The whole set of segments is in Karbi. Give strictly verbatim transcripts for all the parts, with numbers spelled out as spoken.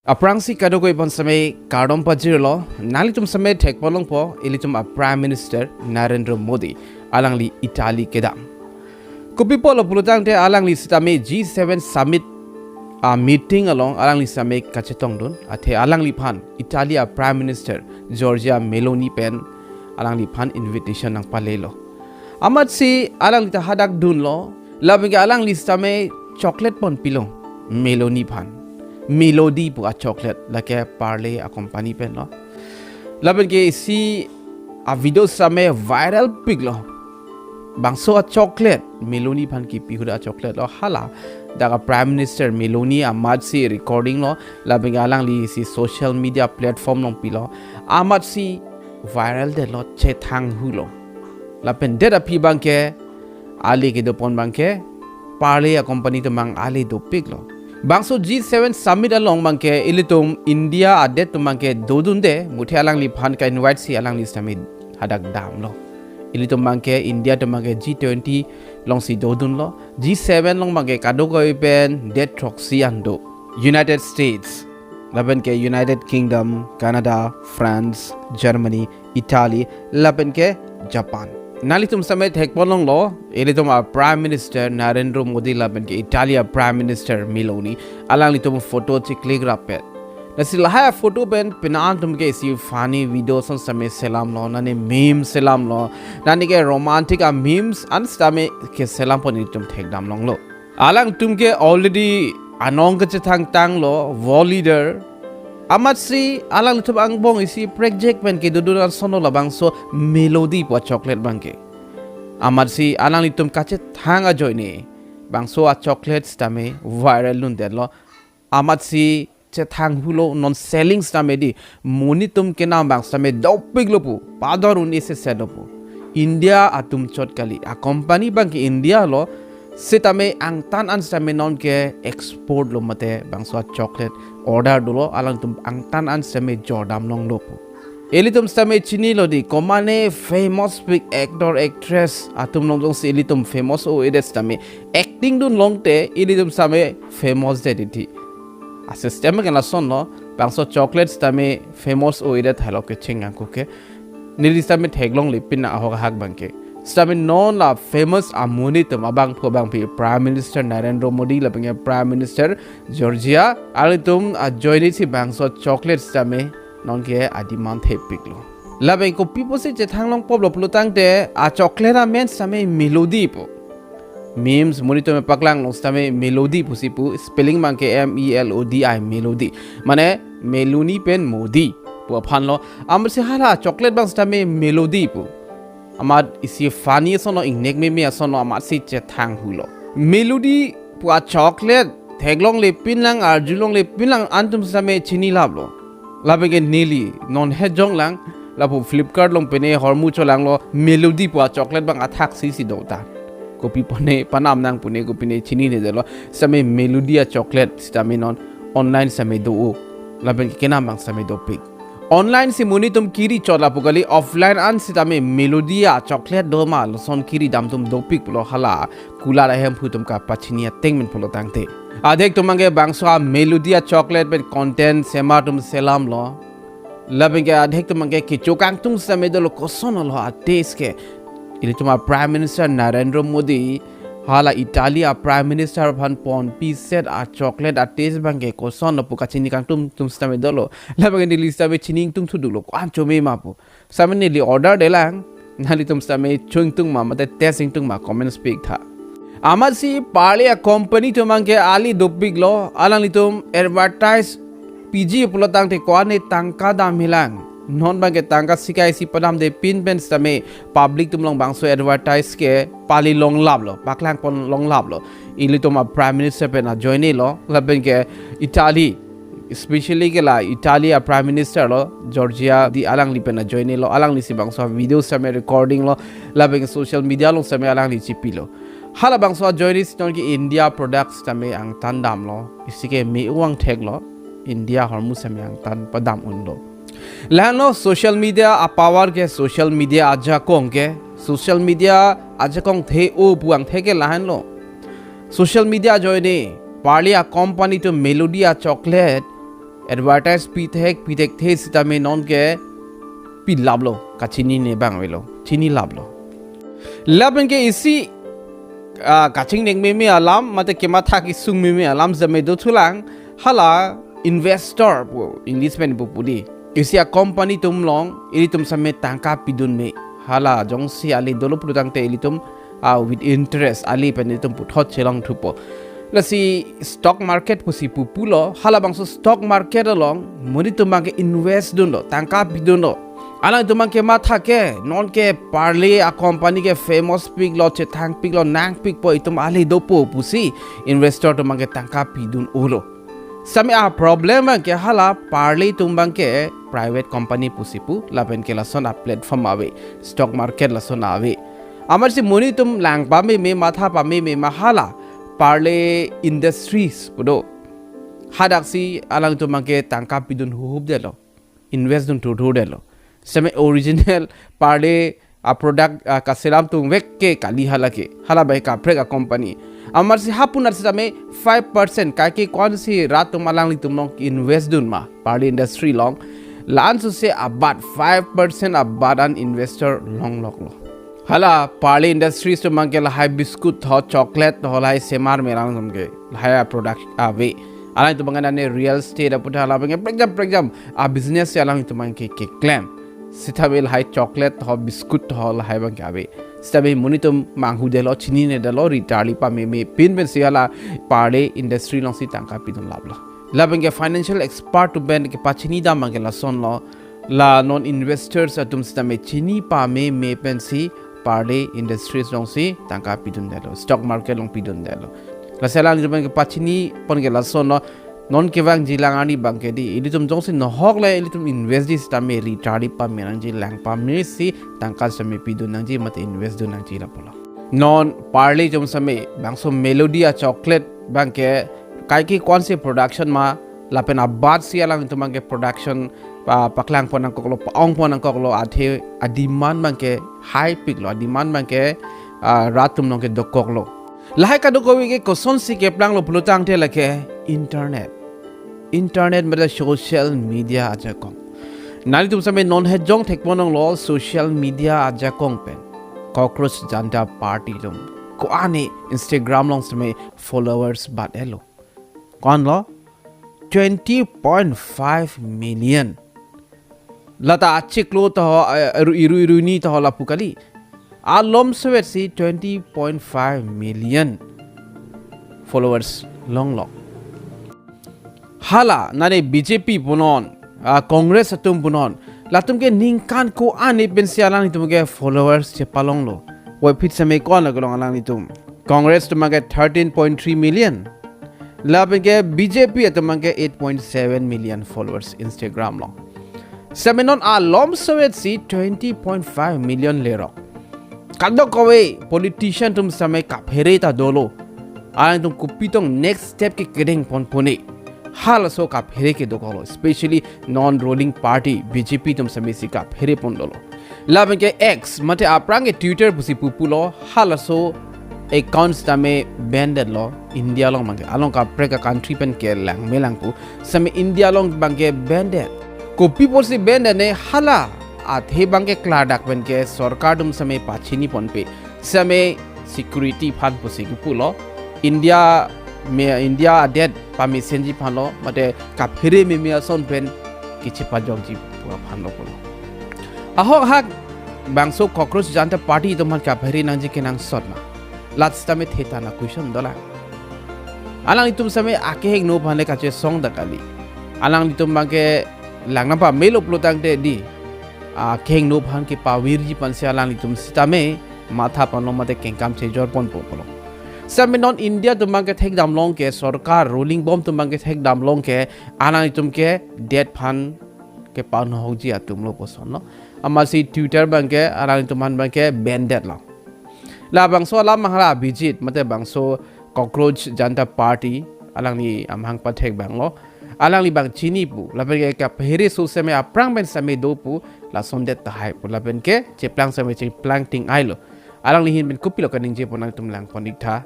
Aphrangsi kadokave aphan sitame kardom pajirlo, nanglitum sitame thekponlongpo, ilitum a Prime Minister Narendra Modi, alangli Italy kedam. Kopi apotlo pulotangte alangli sitame G seven summit a meeting along alangli sitame kachetongdun, athe alangliphan Italy a Prime Minister Giorgia Meloni pen alangliphan invitation nangpalelo. Amatsi alangli ta hadak dunlo, lapenke alangli sitame chocolate ponpilo Meloni aphan. Melody pu a chocolate, lake Parle a company penlo. Lapenke isi a video sitame viral piklo. Bangso a chocolate Meloni aphan kipi ahut a chocolate lo, hala dak a Prime Minister Meloni amatsi recording lo, lapenke alangli isi social media platform along pilo, amatsi viral detlo, chethanghulo. Lapen det aphi abangke, ale kedopon abangke Parle a company atum abang ale dopiklo. Bangso G seven summit along abangke ilitum India adet atum abangke dodunde, muthe alangliphan ka-invite si alangli sitame hadak damlo. Ilitum abangke India atum abangke G twenty alongsi dodunlo. G seven along abangke kadokave pen det throksi an do. United States, lapenke United Kingdom, Canada, France, Germany, Italy, lapenke Japan. Nanglitum sitame thekponlonglo, ilitum a Prime Minister Narendra Modi lapenke Italy a Prime Minister Meloni, alanglitum photo chiclick rapet. Lasi lahai a photo pen penang atum ke isi funny video ason sitame selamlo, nane meme selamlo, nane ke romantic a memes an sitame ke selampon ilitum thekdamlonglo. Alangtum ke already anong kachethangtanglo, world leader. Amatsi alangtum angbong isi project pen kedodun asonlo labangso Melody pu a chocolate abangke. Amatsi alanglitum kachethang ajoine bangso a chocolate sitame viral lundetlo. Amatsi chethanghulo, non selling sitame di, monit atum kenam abang sitame dopiklo pu, pador un-e sesetlo pu. India atum chot kali, a company abangke India lo, sitame angtan an sitame nonke export lo mate bangso a chocolate order dolo, alangtum angtan an sitame jordamlonglo pu. Ilitum sitame chinilo di, komane famous big actor actress atum along jongsi ilitum famous o-edet sitame acting dunlongte ilitum sitame famous det titi. A system ke lasonlo, bangso chocolate sitame famous o-edet thailo kecheng angku ke. Neli sitame theklongle pin ahok ahak abangke. Sitame non la famous amonit atum abangphu abangpi Prime Minister Narendra Modi lapenke Prime Minister Giorgia, alitum ajoine si bangso chocolate sitame nonke a demand thepiklo. Lapen kopi pusi chethanglongpoplo pulotangte a chocolate amen sitame Melody pu. Memes monit atum paklanglo sitame Melody pusi pu, spelling abangke M E L O D I, Melody. Mane Meloni pen Modi pu aphanlo. Amatsi hala chocolate abang sitame Melody pu. Amat isi funny asonlo, ingnek meme asonlo, amatsi chethanghulo. Melody pu a chocolate theklongle pinlang, arjulongle pinlang, antum sitame chinilaplo. Lapenke neli non hejonglang, lapu Flipkart along pine hormu cholanglo, Melody pu a chocolate abang athaksi si do ta. Kopi pone panam nang pune kopine chininedetlo, sitame Melody a chocolate sitame non online sitame do-o. Lapenke kenam abang sitame dopik. Online si monit atum kiri chot lapu kali, offline an sitame Melody a chocolate do ma, lason kiri dam atum dopik pulo, hala kulat ahemphu atum kapachini ateng men pulotangte. Adhek atum abangke bangso a Melody a chocolate pen content sema atum selamlo. Lapenke adhek atum abangke kecho kangtung sitame dolo, kosonlo a taste ke. Ilitum a Prime Minister Narendra Modi hala Italy a Prime Minister aphan ponpiset a chocolate a taste abangke kosonlo pu kachini kangtung atum sitame dolo. Lapenke neli sitame chini ingtungthu dolo, ko-an chome ma pu. Sitame neli order detlang, nanglitum sitame cho ingtung ma mate test ingtung ma, comments pi-iktha. Amatsi Parle a company atum abangke ale dopiklo, alanglitum advertise piji pulotangte ko-an ne tangka damhelang. Non abangke tangka sikai isi padamde pin pen sitame public atum along bangso advertise ke palilonglaplo, paklangponlonglaplo. Ilitum a Prime Minister pen ajoinelo, lapenke Italy, especially ke la Italy a Prime Minister lo, Giorgia di, alangli pen ajoinelo, alangli si bangso video sitame recording lo, lapenke social media along sitame alangli chipilo. Hala bangso ajoine si nonke India products sitame angtan damlo, isi ke me-o angtheklo, India ahormu sitame angtan padam unlo. Lahenlo social media a power ke, social media ajakong ke, social media ajakong the-o pu angthek ke lahenlo. Social media ajoine Parle a company atum Melody a chocolate advertise pithek pithekthe sitame non ke pilaplo, kachinine abang avelo, chinilaplo. Lapen ke isi ah, kachingneng meme alam mate kematha kesung meme alam sitame dothulang, hala investor pu English pen pu pu di. Isi a company atum along ilitum sitame tangka pidun me. Hala jongsi ale dolo pulotangte ilitum ah, with interest ale pen ilitum puthot chelong thupo. Lasi stock market pusi pu pulo, halabangso stock market along monit atum abang ke invest dunlo, tangka pidunlo. Alangtum abang ke matha ke, non ke Parle a company ke famous piklo, chethang piklo, nangpikpo, itum ale dopo pusi investor atum abang ke tangka pidun-olo. Sitame a problem abang ke hala Parle atum abang ke private company pusi pu, lapen ke lason a platform ave, stock market lason ave. Amatsi monit atum lang pameme, matha pameme ma hala Parle Industries pu do. Hadaksi alangtum abang ke tangka pidun huhupdetlo, invest dun thurthurdetlo. Sitame original Parle a product a kaselam atum vek ke kali hala ke. Hala bai kaprek a company. Amatsi hapu nat sitame five percent kaike ko-ansi rat atum alanglitum along invest dun ma Parle Industry along. La-an sose abat five percent abat an investor longloklo. Hala Parle Industries atum abang ke lahai biscuit ho, chocolate ho, lahai semar merang atum ke, lahai a product ave. Alangtum abang ke nane real estate aputhak hala abang ke prekjam prekjam a business si alangtum abang ke keklem. Sitame lahai chocolate ho, biscuit ho, lahai abang ke ave. Sitame monit atum manghudetlo, chininedetlo, ri charli pameme, pin pensi hala Parle Industry alongsi tangka pidunlaplo. Lapen ke financial expert atum pen kepachinidam abang ke lasonlo, la non investors atum sitame chini pameme pensi Parle Industries alongsi tangka pidundetlo, stock market along pidundetlo. Lasi alangtum pen kepachinipon ke lasonlo, non kevangji lang arni abang ke di, ilitum jongsi nohok le ilitum invest di sitame ri charli pame nangji, lang pamesi tangka sitame pidun nangji mate invest dun nangji lapulo. Non Parle atum sitame bangso Melody a chocolate abang ke kaike ko-ansi production ma, lapen abatsi alangtum abang ke production pa, paklangpon nangkoklo, pa-ongpon nangkoklo, athe a demand abang ke high piklo, a demand abang ke ah, rat atum along ke dokoklo. Lahai kadokave ke kosonsi keplanglo pulotangte lake internet. Internet mate social media ajakong. Nanglitum sitame non hejong thekpon longlo social media ajakong pen Cockroach Janta Party atum ko-an Instagram along sitame followers bat-etlo. Ko-anlo? Twenty point five million. Lata achiklo taho, eh, iru, iru, iru ni taho lapu kali. Alom sovetsi twenty point five million followers longlo. Hala nane B J P punon, ah, Congress atum punon, latum ke ningkan ko-an pensi alanglitum ke followers chepalonglo. Website sitame ko-an lake long alanglitum. Congress atum abang ke thirteen point three million. Lapen ke B J P atum abang ke eight point seven million followers Instagram along. Sitame non alom sovetsi twenty point five million lerok. Kadokave politician atum sitame kaphere ta dolo. Alangtum kopi tong next step ke kedeng ponpone. Halaso kaphere ke dokoklo, especially non ruling party B J P atum sitame si kaphere pon dolo. Lapen ke X mate aphrang ke Twitter pusi pu pulo, halaso account sitame ban detlo India along abang ke. Along kaprek a country pen kelang melang pu. Sitame India along abang ke ban det. Kopi apotsi ban det ne hala athe abang ke klardak pen ke sorkar atum sitame pachini ponpe. Sitame security aphan pusi ke pulo. India me India adet pamesenji aphanlo, mate kaphere meme ason pen kechepajokji pu aphanlo pulo. Ahok hak bangso Cockroach Janta Party atum aphan kaphere nangji kenangsot ma? Lat sitame theta na question dolang. Alanglitum sitame akehingno aphan le kachesong ta kali. Alanglitum abang ke lang nangpamelo pulotangte di, akehingno aphan kepavirji aphansi alanglitum sitame matha ponlo mate kengkam chejor ponpo pulo. Sitame non India atum abang ke thekdamlong ke, sorkar ruling bom atum abang ke thekdamlong ke, alanglitum ke det aphan kepanhokji atumlo puson lo. Amatsi Twitter abang ke alanglitum aphan abang ke ban detlo. Labangso alam abang hala Abhijit mate bangso Cockroach Janta Party alangli amahang pathek abanglo. Alangli abang chini pu, lapen ke kaphere so sitame aphrang pen sitame do pu, lason det tahai pu, lapen ke cheplang sitame cheplang ting-ailo. Alangli ahin pen kopilo kaningje pu nangtum langpon iktha.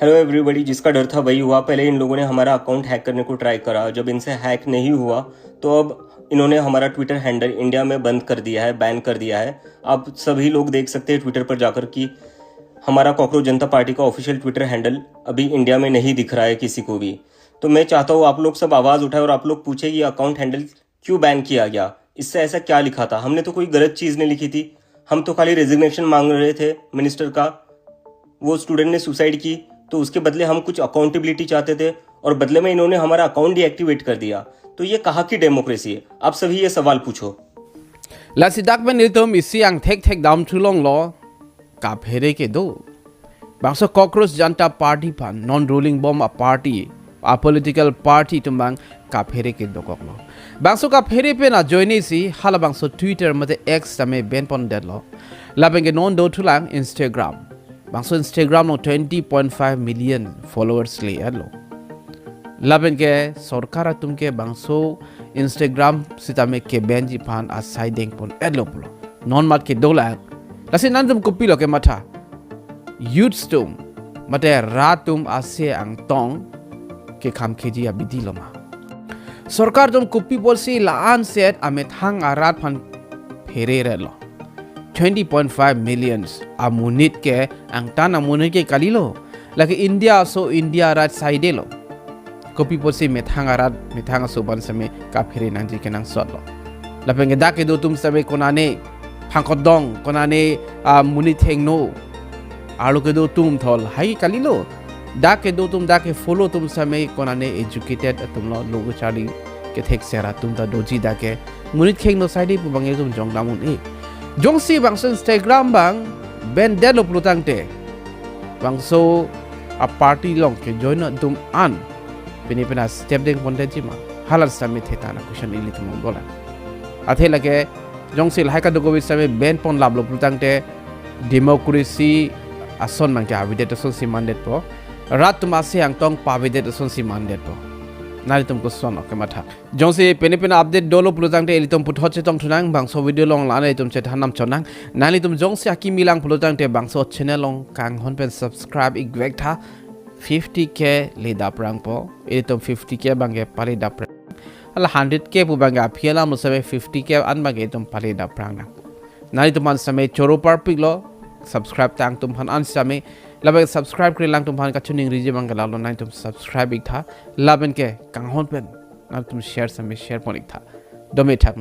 Hello everybody, जिसका डर था वही हुआ। पहले इन लोगों ने हमारा account hack करने को ट्राई करा, जब इनसे हैक नहीं हुआ तो अब इन्होंने हमारा ट्विटर हैंडल इंडिया में बंद कर दिया है, बैन कर दिया है। आप सभी लोग देख सकते हैं ट्विटर पर जाकर कि हमारा कॉकरोच जनता पार्टी का ऑफिशियल ट्विटर हैंडल अभी इंडिया में नहीं दिख रहा है किसी को भी। तो मैं चाहता हूँ आप लोग सब आवाज़ उठाए और आप लोग पूछे कि अकाउंट हैंडल क्यों बैन किया गया, इससे ऐसा क्या लिखा था। हमने तो कोई गलत चीज़ नहीं लिखी थी, हम तो खाली रेजिग्नेशन मांग रहे थे मिनिस्टर का। वो स्टूडेंट ने सुसाइड की, तो उसके बदले हम कुछ अकाउंटेबिलिटी चाहते थे और बदले में इन्होंने हमारा अकाउंट डीएक्टिवेट कर दिया। तो ये कहाँ की डेमोक्रेसी है? आप सभी ये सवाल पूछो। Lasi dak pen ilitum isi angthek thek dam thulonglo, kaphere kedo. Bangso Cockroach Janta Party aphan, non ruling bom a party, a political party atum abang kaphere kedokoklo. Bangso kaphere pen ajoine si halabangso Twitter mate X tame ban pondetlo. Lapen ke non do thulang Instagram. Bangso Instagram along twenty point five million followers le-etlo. Lapen ke sorkar atum ke bangso Instagram sitame ke-banji aphan asai dengpon-etlo pulo. Non mat kedolang. Lasi nangtum kopilo kematha? Youths atum mate rat atum ase angtong kekham keji abidi lo ma? Sorkar atum kopi apotsi la-an set amethang arat aphan phere-etlo? Twenty point five millions amonit ke, angtan amonit ke kalilo. Lake India aso, India arat saidelo. Kopi apotsi methang arat, methang aso aphan sitame kaphere nangji kenangsotlo? Lapen ke dak kedo atum sitame konane phangkhodong, konane, ah, monit hingno, arlo kedo atum thol, hai kalilo. Dak kedo atum, dak ke-follow atum sitame konane educated atumlo, logo charli kethek sera atum ta doji, dak ke monit hingno saide pu abang itum jongdam un-e. Jongsi bangso Instagram abang ban detlo pulotangte, bangso a party along ke-join atum an pine pine step dengpondetji ma? Hala sitame theta na question ilitum along dolang. Athe lake jongsi lahai kadokave sitame ban ponlaplo pulotangte democracy ason abang ke avedet asonsi mandetpo. Rat atum ase angtong pavedet asonsi mandetpo. Nanglitum koson lo kematha? Jongsi pine pine update dolo pulotangte ilitum puthot chetong thunang, bangso video along la-an ilitum chethan nam chonang. Nanglitum jongsi akimi lang pulotangte bangso channel along kanghon pen subscribe ikvek tha. Fifty K le daprangpo, ilitum fifty K abang ke pale daprang. Hala hundred K pu abang ke aphi alam lo sitame fifty K an abang ke itum pale daprang nang. Nanglitum aphan sitame choro parpiklo, subscribe tang atum aphan an sitame. Lapen subscribe kri lang atum aphan kachiningriji abang ke lalo, nanglitum subscribe iktha. Lapen ke kanghon pen nangtum share sitame share pon iktha. Dome thakme.